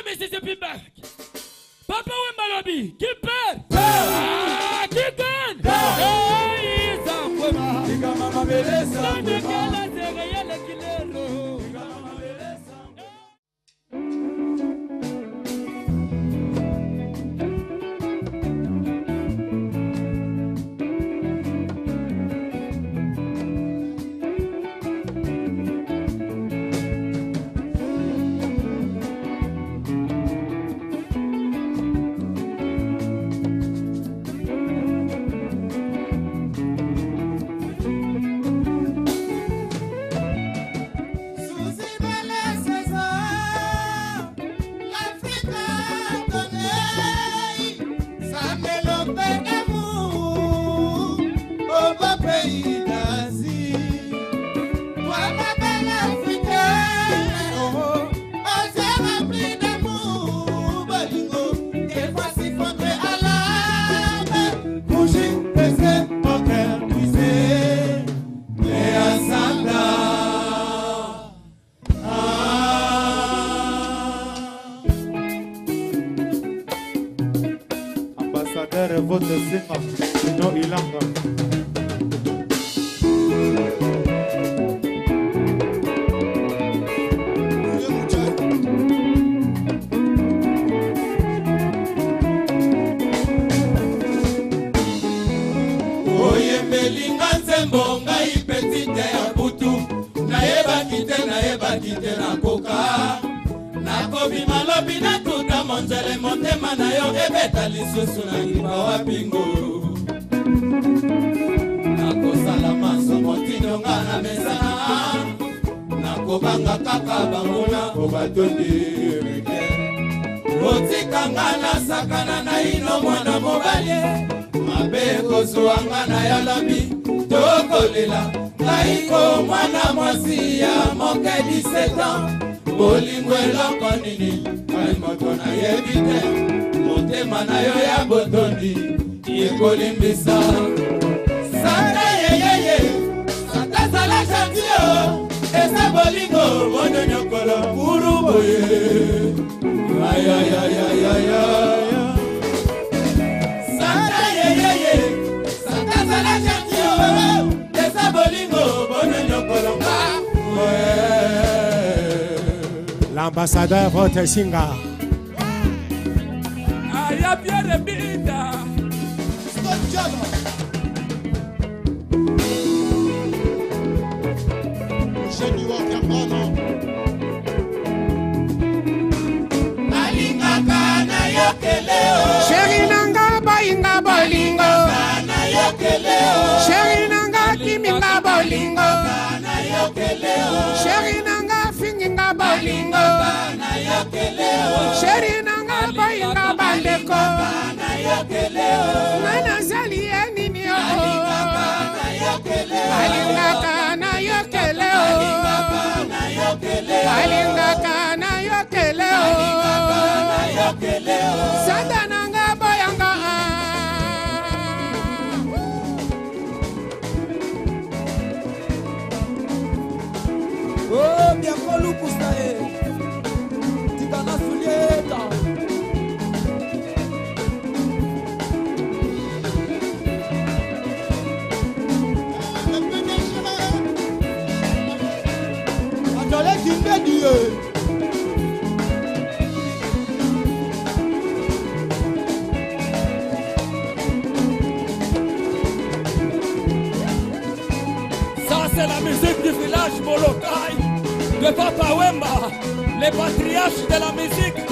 Mississippi Back. Papa Wemba lobi, qui perd? Ah, qui gagne? Eh, Iza Kwema. Sandekela Zereyele Kilelo. Ambassadeur votre Singa, Bino Ilanga. Oyembelinga nzembo, ngai petite ya butu, nayebaki te, nayebaki te nakoka nakobima lobi natuta monzele, motema na yo ebeta lisusu na ngiba wapingo, nakosala maso motindo nga na mesana, nakobanga kaka banguna po batondi reke otikanga nasakana na ino mwana mobali mabe kozwa nga na yalabi tokolela ngai ko mwana mwasi ya moke 17 ans, bolingo eloko nini ngai moto nayebi te, motema na yo ya botondi ekolimbisa santa yeyeye santa zala gentil o eza bolingo bononyokolo kuru boye ayayayayaya santa yeyeye santa zala gentil o eza bolingo bononyokolo nga. L'ambassadeur votre Singa. Aya Pierre Mbinda. Nalingaka nayokele o. Chéri nanga bayinga bolingo. Nayokele o. Chéri nanga kiminga bolingo. Nayokele o. Chéri nanga finginga bolingo. Nayokele o. Chéri nanga bayinga bandeko. Nayokele o. Nga nazali ye nini o. Nayokele o. Alingaka nayokele o. Nayokele o. Alingaka nayokele o. Nayokele o. Santa nanga boyanga. Oh, biakolukusa ye tika na sulieta. Azalaki ndedi ye. Ça, c'est la musique du village Molokai de Papa Wemba, les patriarches de la musique.